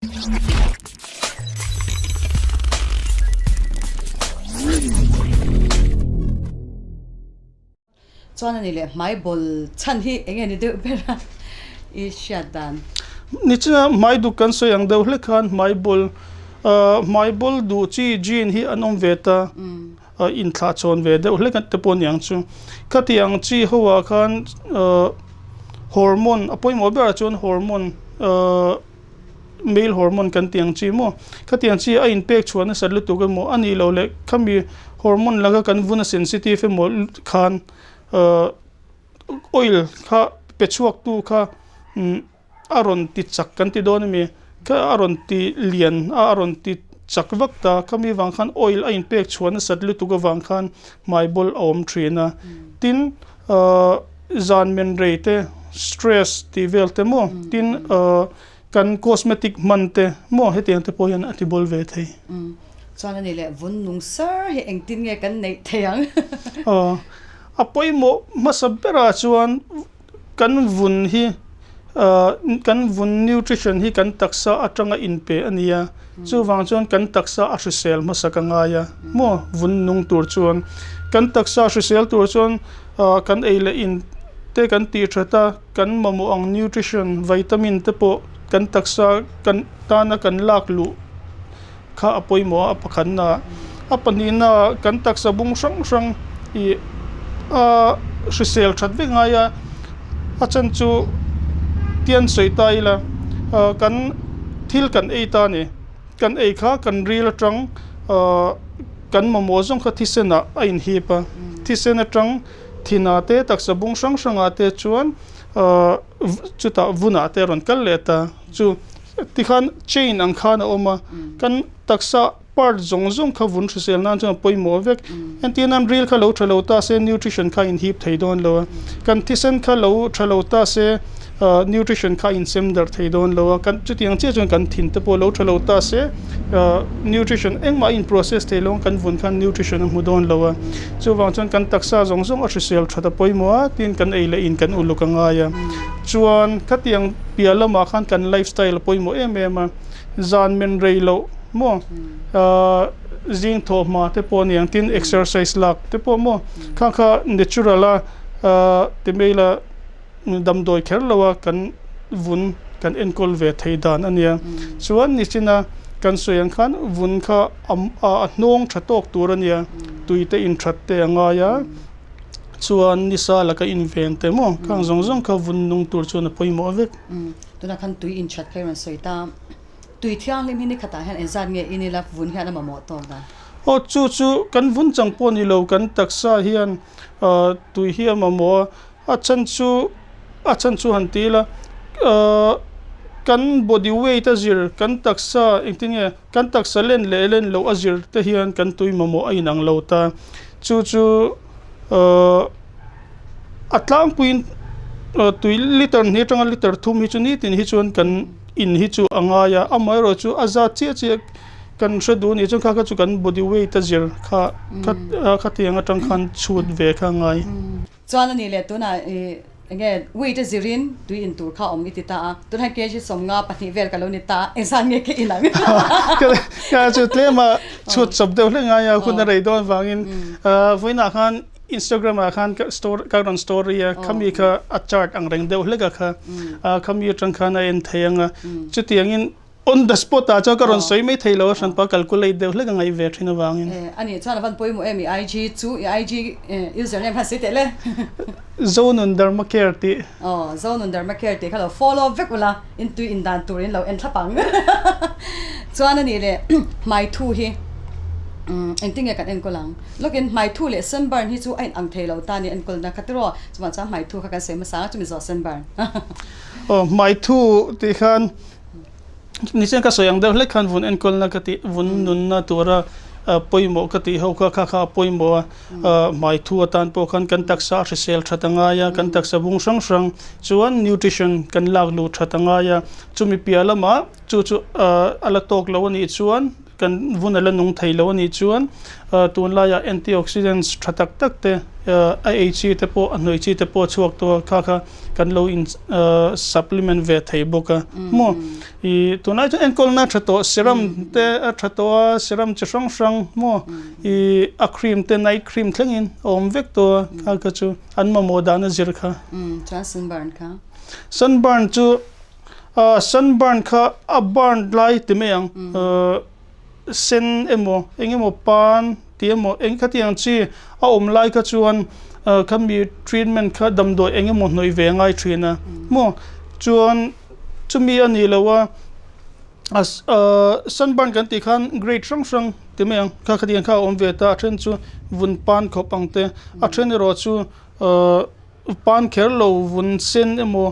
Chuan a ni leh hmai bawl chhan hi eng nge ni deuh ber a i hriat dan. Nichina hmai duk kan sawi ang deuh hlek khan hmai bawl ahh hmai bawl duh chi gene hi an awm ve ta inthlah chhawn ve deuh hlek te pawh a ni ang chu. Khatiang chi ho ah khan ahh hormone a pawimawh berah chuan hormone ahh male hormone kan tih ang chi maw khatiang chi a inpek chhuah nasat lutuk emaw a nih loh leh khami hormone laka kan vun a sensitive emaw khan ahh oil kha pe chhuak tu kha umm a rawn ti chak kan ti dawn ami kha a rawn ti lian a a rawn ti chak vak ta khami vang khan oil a inpek chhuah nasat lutuk avang khan hmai bawl a awm thin a tin ahh zan men rei te stress tih vel te maw tin ahh kan cosmetic hman te maw hetiang te pawh hian a ti bawl ve thei. Chuan a ni leh vun nung sar hi engtin nge kan neih thei ang? Aw a pawimawh hmasa berah chuan kan vun hi ahh kan vun nutrition hi kan taksa atanga inpe a ni a chuvang chuan kan taksa a hrisel hmasa ka ngai a maw vun nung tur chuan kan taksa hrisel tur chuan Ah kan ei leh in te kan tih that a, kan mamawh ang nutrition, vitamin te pawh kan taksa kan tana kan lak luh kha a pawimawh a, a pakhatna ah. A pahnihna ah kan taksa bung hrang hrang ih a hrisel that vek ngai a, a chan chu tian sawi ta ila ah kan thil kan ei ta a ni, kan ei kha kan ril atang ah. Kan mamawh zawng kha thisen ah a inhip a, thisen atang thinah te taksa bung hrang hrangah te chuan ahh chutah vunah te a rawn kal leh ta chu tikhan chain ang khan a awm a, kan taksa part zawng zawng kha vun hrisel nan chuan a pawimawh vek, entir nan ril kha lo tha lo ta se nutrition kha a inhip thei dawn lo a, kan thisen kha lo tha lo ta se ahh nutrition kha a insem darh thei dawn lo a, kan chutiang chiah chuan kan thin te pawh lo tha lo ta se ahh nutrition engmah a in process thei lo ang kan vun khan nutrition a hmu dawn lo a, chuvang chuan kan taksa zawng zawng a hrisel that a pawimawh a tin kan ei leh in kan uluk a ngai a, chuan khatiang piah lamah khan kan lifestyle a pawimawh em em a, zan men rei loh maw ahh zing thawh hma te pawh a ni ang tin exercise lak te pawh maw kha kha natural a ahh ti mai ila. Damdawi kher lo a kan vun kan enkawl ve thei dan a nia. Chuan nichina kan sawi ang khan vun kha a hnawng tha tawk tur a nia. Tui te inthat te a ngai a, chuan nisa laka inven te maw khang zawng zawng kha vun nung tur chuan a pawimawh vek. Tunah khan tui inthat kha i rawn sawi ta. Tui thianghlim hi nikhatah hian engzat nge in ila vun hian a mamawh tawk dan? Aw chu chu kan vun chang pawh ni lo kan taksa hian tui hi a mamawh a. A chan chu a chan chu han ti ila ahh kan body weight a zir kan taksa engtin nge kan taksa len leh len loh a zir te hian kan tui mamawh a inang lo ta chu chu ahh a tlangpuiin tui liter hnih atanga liter thum hi chu nitin hi chuan kan in hi chu a ngai a amaherawh chu a zat chiah chiah kan hre duh a nih chuan kha kha chu kan body weight a zir kha khatiang atang khan chhut ve kha a ngai. Chuan a nih leh tunah i enge weight a zirin tui in tur kha a awm i ti ta a, tunah hian kg 52 vel ka lo ni ta a, engzan nge ka in ang? Ka chu tlem a chhut chawp deuh hlek ngai a, hun a rei dawn vangin vawiinah khan Instagram ah khan ka story ka rawn story a, khami kha a chart ang reng deuh hlek a kha, khami atang khan a en thei ang a, chutiangin On the spot ah chuan ka rawn sawi mai thei lo a hranpa calculate deuh hlek a ngaih ve thin avangin. A nih chuan a van pawimawh em i IG chu i IG username khan sawi teh le. Zonun Dharma Care tih. Aw Zonun Dharma Care tih kha lo follow vek ula in tui in dan tur in lo en thlap ang. Chuan a nih leh hmaithu hi engtin nge kan enkawl ang? Lawkin hmaithu leh sunburn hi chu a in ang thei lo ta a ni enkawlna kha tiraw chuvang chuan hmaithu kha kan sawi hmasa ang a chumi zawh sunburn. Aw hmaithu tih khan. Nichen ka sawi ang deuh hlek khan vun enkawlna ka tih vun nunna tura pawimawh ka tih ho kha kha kha a pawimawh a hmai thu atan pawh khan kan taksa a hrisel that a ngai a kan taksa bung hrang hrang chuan nutrition kan lak luh that a ngai a chumi piah lamah chu chu a la tawk lo a nih chuan. kan vun a la nung thei lo a nih chuan tunlaiah antioxidants tha tak tak te a ei chi te pawh a hnawih chi te pawh a chhuak tawh a kha kha kan lo in supplement ve thei bawk a maw ih tunlai chuan enkawlna a tha tawh serum te a tha tawh a serum chi hrang hrang maw ih a cream te night cream thlengin a awm vek tawh a kha kha chu an mamawh dan a zir kha. Chuan sunburn kha. Sunburn chu Sunburn kha a burn lai ti mai ang sen emaw eng emaw pan tih emaw eng khatiang chi a awm lai kha chuan khami treatment kha damdawi eng emaw hnawih ve a ngai thin a maw chuan chumi a nih loh a sunburn kan tih khan grade hrang hrang ti mai ang kha khatiang kha a awm ve ta a then chu vun pan khawp ang te a then erawh chu. Pan kher lo vun sen emaw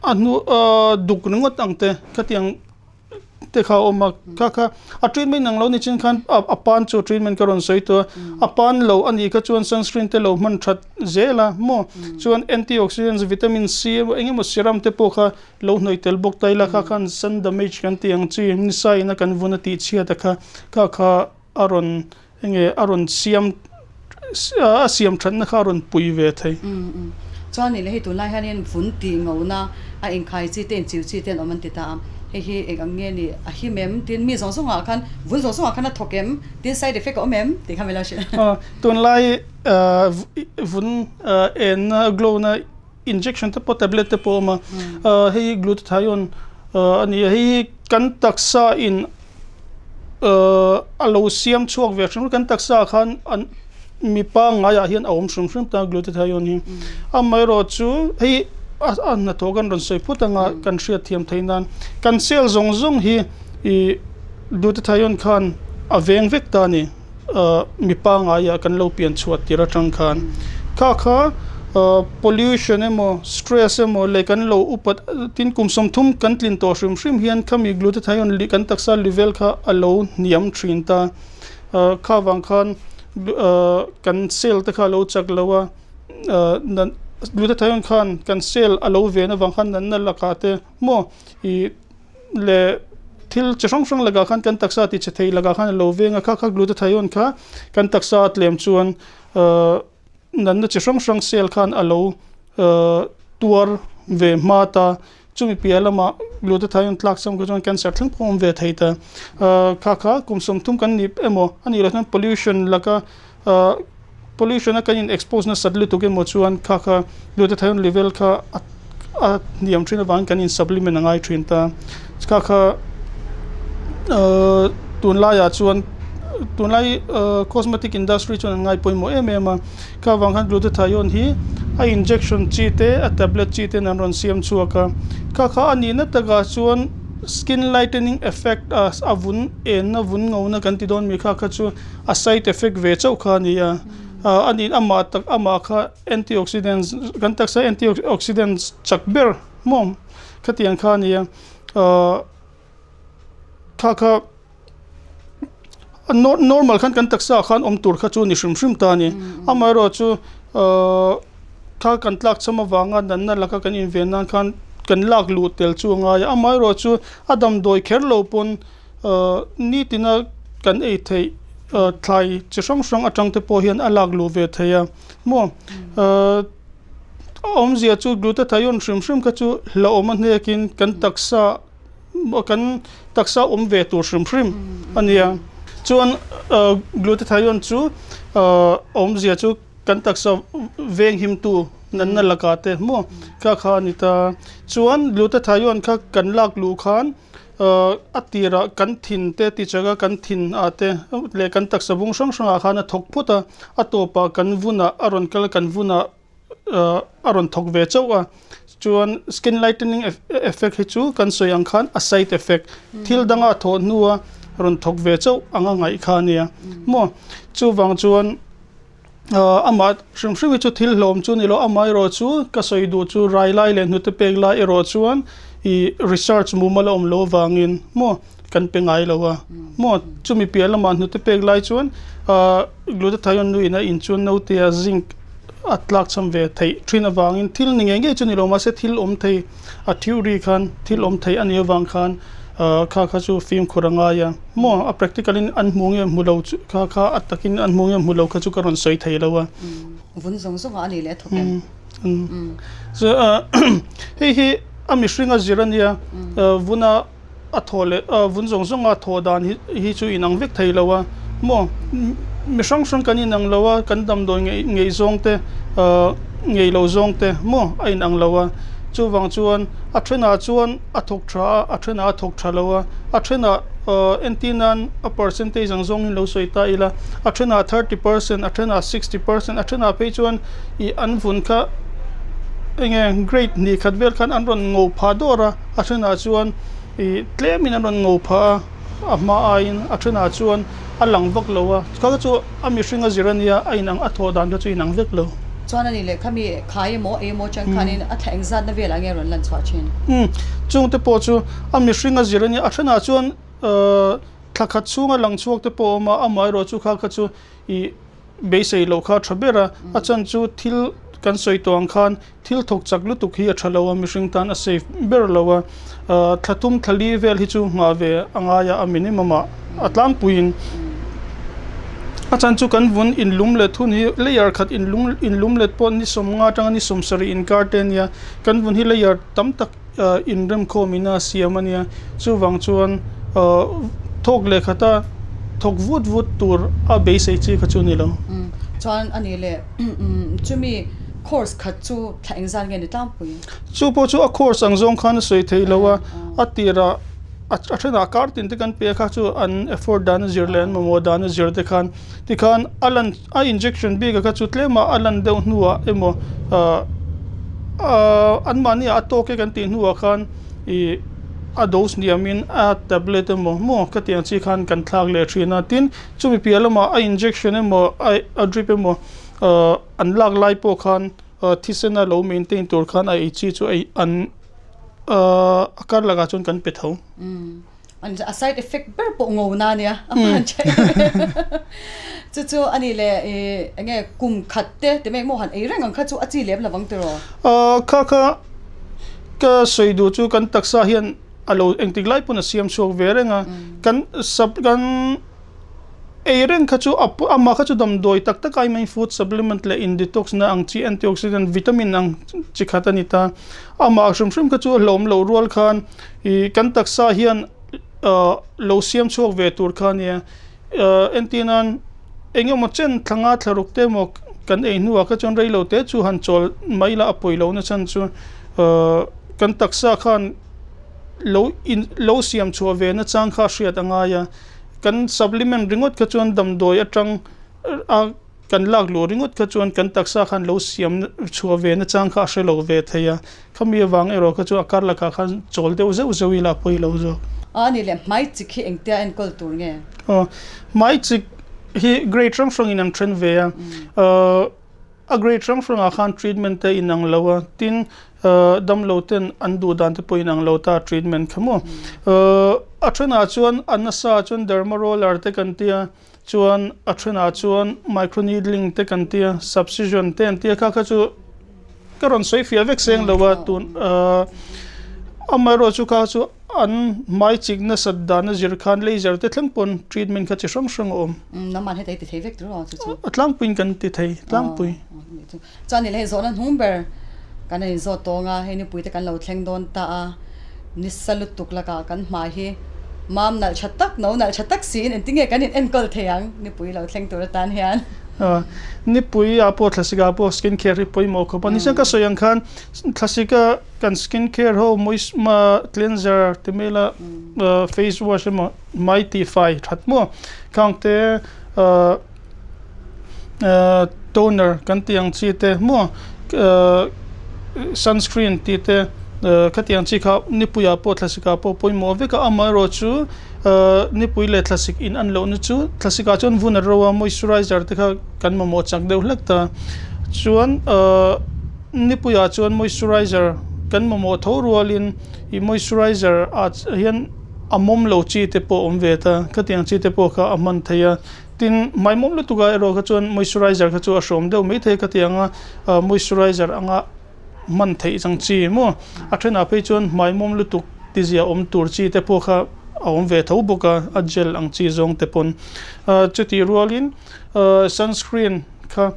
a hnu duk ringawt ang te khatiang te kha a awm a kha kha a treatment ang lo ni chin khan a pan chu treatment ka rawn sawi tawh a a pan lo a nih kha chuan sunscreen te lo hman that zel a maw chuan antioxidants vitamin C emaw eng emaw serum te pawh kha lo hnawih tel bawk ta ila kha khan sun damage kan tih ang chi nisa in a kan vun a tih chhiat a kha kha kha a rawn Enge a rawn siam a siam thatna kha a rawn pui ve thei. Chuan nih leh hei tunlai hianin vun tih ngona a inkhai chi te inchiu chi te an awm an ti ta a, hei hi eng ang nge ni a him em tin mi zawng zawngah khan vun zawng zawngah khan a thawk em tin side effect a awm em tih kha min lo hrilh. Tunlai vun enna glow na injection te pawh tablet te pawh a awm a, hei hi glutathione a ni a, hei hi kan taksa in a lo siam chhuak ve hrim kan taksa ah khan an mi pangngaiah hian a awm hrim hrim ta glutathione hi amaherawhchu hei a hnathawh kan rawn sawi phut anga kan hriat thiam theih nan kan cell zawng zawng hi ih glutathione khan a veng vek ta a ni. Mi pangngaia kan lo pian chhuah tir atang khan kha kha pollution emaw stress emaw leh kan lo upat tin kum 30 kan tlin tawh hrim hrim hian khami glutathione leh kan taksa level kha a lo hniam thin ta kha vang khan kan cell te kha a lo chak lo a glutathione khan kan cell a lo ven avang khan natna lakah te maw ih. leh thil chi hrang hrang lakah khan kan taksa ti chhe thei lakah khan a lo veng a, kha kha glutathione kha kan taksa a tlem chuan ahh natna chi hrang hrang cell khan a lo ahh tuar ve hma ta, chumi piah lamah glutathione tlak chang kha chuan cancer thleng pawh a awm ve thei ta, ahh kha kha kum 30 kan ni emaw a nih loh chuan pollution laka ahh pollution a kan in expose nasat lutuk emaw chuan kha kha glutathione level kha a a hniam thin avangin kan in supplement a ngai thin ta kha kha ahh tunlaiah chuan tunlai ahh cosmetic industry chuan an ngai pawimawh em em a kha vang khan glutathione hi a injection chi te a tablet chi ten an rawn siam chhuak a kha kha a nihna takah chuan skin lightening effect a a vun enna vun ngona kan ti dawn mi kha kha chu. A side effect ve chauh kha a ni a, a nih amah tak amah kha antioxidants kan taksa antioxidants chak ber maw khatiang kha a ni a, kha kha normal khan kan taksa ah khan awm tur kha chu ni hrim hrim ta a ni, amaherawhchu kha kan tlak cham avanga natna laka kan inven nan khan kan lak luh tel chu a ngai a, amaherawhchu a damdawi kher lo pawn. Nitina kan ei theih thlai chi hrang hrang atang te pawh hian a lak luh ve thei a maw a awmzia chu glutathione hrim hrim kha chu hlauhawm a hnekin kan taksa kan taksa awm ve tur hrim hrim a nia chuan glutathione chu awmzia chu kan taksa venghimtu natna lakah te maw kha kha a ni ta chuan glutathione kha kan lak luh khan. A tirah kan thin te ti chak a, kan thin ah te leh kan taksa bung hrang hrang ah khan a thawk phut a, a tawpah kan vunah a rawn kal a, kan vunah a rawn thawk ve chauh a, chuan skin lightening effect hi chu kan sawi ang khan a side effect thil danga a thawh hnua rawn thawk ve chauh anga ngaih kha a nia maw, chuvang chuan. Amah hrim hrim hi chu thil hlawm chu ni lo, amaherawh chu ka sawi duh chu rai lai leh hnute pek lai erawh chuan ih research mumal a awm loh avangin maw kan pe ngai lo a maw chumi piah lamah hnute pek lai chuan ah glutathione nu in a in chuan naute a zinc a tlak cham ve theih thin avangin thil ni ngei ngei chu ni lo mahse thil awm thei a theory khan thil awm thei a nih avang khan. Kha kha chu fimkhur a ngai a, maw a practical in an hmu nge hmu lo chu kha kha a takin an hmu nge hmu lo kha chu ka rawn sawi thei lo a. Vun zawng zawng ah a ni leh a thawk em? Chu hei hi a mihring a zir a nia, vuna a thawh leh vun zawng zawng a thawh dan hi hi chu inang vek thei lo a, maw mi hrang hrang kan inang lo a, kan damdawi ngei ngei zawng te ngei lo zawng te maw a inang lo a, chuvang chuan a thenah chuan. A thawk tha a, a thenah a thawk tha lo a, a thenah entir nan a percentage ang zawngin lo sawi ta ila, a thenah 30%, a thenah 60%, a thenah phei chuan ih an vun kha enge grade hnih khat vel khan an rawn ngo phah dawr a, a thenah chuan ih tlemin an rawn ngo phah a. A hma aiin a thenah chuan a lang vak lo a, kha kha chu a mihring a zir a nia, a inang a thawh dan kha chu inang vek lo. Chuan a ni leh kha mi khai emaw ei emaw atang khanin a thla engzatna velah nge rawn lan chhuah thin? Umm, chungte pawh chu a mihring a zir a nia, a thenah chuan thla khat chhunga lang chhuak te pawh a awm a, amaherawh chu kha kha chu ih beisei loh kha a tha ber a, a chan chu thil kan sawi tawh ang khan thil thawk chak lutuk hi a tha lo a, mihring tan a safe ber lo a, thla thum thla li vel hi chu nghah ve a ngai a, a minimum ah a tlangpuiin a chan chu kan vun inlum let hun hi layer khat inlum inlum let pawh ni sawmnga atanga ni sawmsarih inkar te a nia, kan vun hi layer tam tak. Inremkhawm in a siam a nia, chuvang chuan thawk leh khata thawk vut vut tur a beisei chi kha chu a ni lo. Chuan a ni leh chumi course khat chu thla engzat nge ni tlangpui? Chu pawh chu a course ang zawng khan a sawi theih lo a, a tirah a thenah kar tin te kan pe a kha chu an effort dan a zir leh an mamawh dan a zir te khan tikhan a lan A injection bik a kha chu tlema a lan deuh hnuah emaw ahh anmahni ah a tawk e kan tih hnuah khan ih a dose hniamin a tablet emaw maw ka tih ang chi khan kan thlak leh thin a, tin chumi piah lamah a injection emaw a drip emaw ahh an lak lai pawh khan thisen a lo maintain tur khan a ei chi chu ei an ahh a kar lakah chuan kan pe tho. A side effect ber pawh ngo na ania a hman tha em em chu chu ani leh i enge kum khat te ti mai maw han ei reng ang kha chu a chi lem lovang tiraw. Kha kha ka sawi duh chu kan taksa hian a lo engtik lai pawn a siam chhuak ve reng a kan sap kan ei reng kha chu amah kha chu damdawi tak tak ai mai food supplement leh in detox na ang chi antioxidant vitamin ang chi khat a ni ta amah hrim hrim kha chu a hlawm loh rual khan Ih kan taksa hian ah lo siam chhuak ve tur kha ania ah entir nan eng emaw chen thla nga thla ruk te emaw kan ei hnuah kha chuan rei lo te chu han chawl mai la a pawi lo na chhan chu ah kan taksa khan lo in lo siam chhuah ve na chang kha a hriat a ngai a kan supplement ringawt kha chuan damdawi atang a. Kan lak luh ringawt kha chuan kan taksa khan lo siam chhuah ve na chang kha a hre lo ve thei a, khami avang erawh kha chu a kar lakah khan chawl deuh zeuh zeuh ila a pawi lo zawk. A ni leh, hmai chik hi engtia enkawl tur nge? Aw, hmai chik hi grade hrang hrangin an then ve a, a grade hrang hrangah khan treatment te inang lo a, tin damlo ten an duh dan te pawh inang lo ta treatment kha maw. A thenah chuan a nasa chuan derma roller te kan tia, Chuan a thenah chuan micro needling te kan tia, subcision te an tia kha kha chu ka rawn sawi fiah vek seng lo a tun ahh amaherawh chu kha chu an hmai chik nasat dan a zir khan laser te thleng pawn treatment kha chi hrang hrang a awm. Nangmah heta i ti thei vek tur aw chu chu. A tlangpuiin kan ti thei tlangpui. Chuan ni leh hei zawhna hnung ber kan han inzawt tawng a, hei nupui te kan lo thleng dawn ta a, nisa lutuk lakah kan hmai hi mam nalh tha tak, no nalh tha tak siin engtin nge kan in enkawl thei ang nipui lo thleng tur atan hian. Nipui ah pawh thlasik ah pawh skin care hi pawimawh khawp a, nichina ka sawi ang khan thlasik a kan skin care ho cleanser ti mai ila face wash emaw hmai tihfai that maw khang te Toner kan tih ang chi te maw sunscreen tih te khati ang chi kha nipui ah pawh thlasik ah pawh pawimawh vek a amaherawh chu nipui leh thlasik in an lohna chu thlasik ah chuan vun a ro a moisturizer te kha kan mamawh chak deuh hlek ta chuan nipui ah chuan moisturizer kan mamawh tho rualin ih moisturizer ah hian a mawm lo chi te pawh a awm ve ta khatiang chi te pawh kha a hman theih a. Tin, hmaimawm lutuk ah erawh kha chuan moisturizer kha chu a hrawm deuh mai thei ka ti ang a, moisturizer anga hman theih chang chi maw? A thenah phei chuan hmaimawm lutuk tizia awm tur chi te pawh kha a awm ve tho bawk a, a gel ang chi zawng te pawn. Chutih rualin sunscreen kha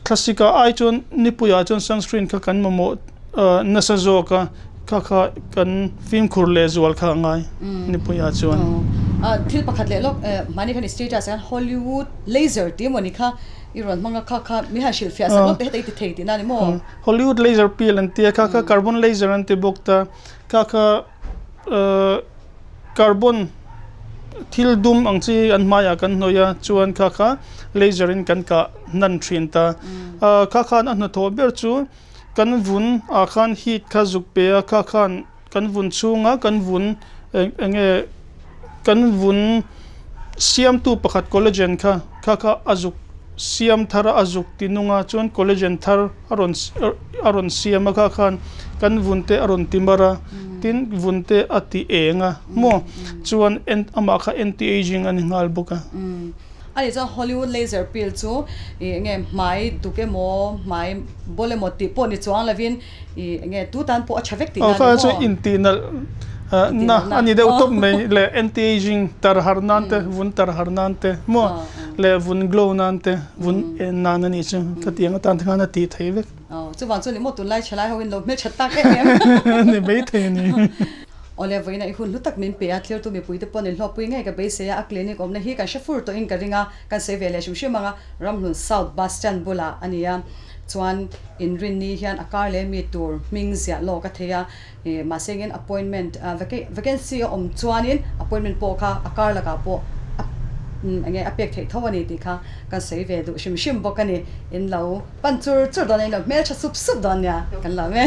thlasik ah ai chuan nipui ah chuan sunscreen kha kan mamawh nasa zawk a, kha kha kan fimkhur leh zual kha a ngai nipui ah chuan. Thil pakhat leh lawk mahni khan i status ah khan Hollywood laser tih emaw ni kha i rawn hmang a, kha kha min han hrilhfiah sak lawk teh heta i ti thei tihna a ni maw? Hollywood laser peel an tia kha kha carbon laser an ti bawk ta kha kha carbon thil dum ang chi an hmaiah kan hnawih a chuan kha kha laser in kan kah hnan thin ta kha khan a hnathawh ber chu kan vun ah khan heat kha zuk pe a kha khan kan vun chhunga kan vun eng nge kan vun siamtu pakhat collagen kha kha kha a zuk siam thar a a zuk ti nung a chuan collagen thar a rawn a rawn siam a kha khan kan vun te a rawn ti mar a tin vun te a ti eng a maw chuan en amah kha anti ageing a ni nghal bawk a. A nih chuan Hollywood laser pill chu ih enge hmai duk emaw hmai bawl emaw tih pawh ni chuang lovin ih enge tu tan pawh a tha vek tih na a ni maw? Aw kha chu intih nalh na a ni deuh tawp mai leh anti ageing tar har nan te vun tar har nan te maw leh vun glow nan te vun en nan a nih chu khatiang atan te khan a tih theih vek. Aw chuvang chu ni maw tunlai thalai ho in lo hmelthat tak em em. Ni maithei a ni. Awle vawiin a i hun hlu tak min pe a, thiltu mipuite pawn in hlawkpui ngei ka beisei a, a clinic awmna hi kan hre fur tawhin ka ring a, kan sawi ve leh hrim hrim ang a, Ramhlun South Bus Stand bulah a ni a, chuan inrinni hian a kar leh mi tur hming ziah lawk a thei a, ih mahse engin appointment vacancy a awm chuanin appointment pawh kha a kar lakah pawh a enge a pek theih tho a ni tih kha kan sawi ve duh hrim hrim bawk a ni, in lo pan chur chur dawn a, in lo hmeltha sup sup dawn nia kan lawm e.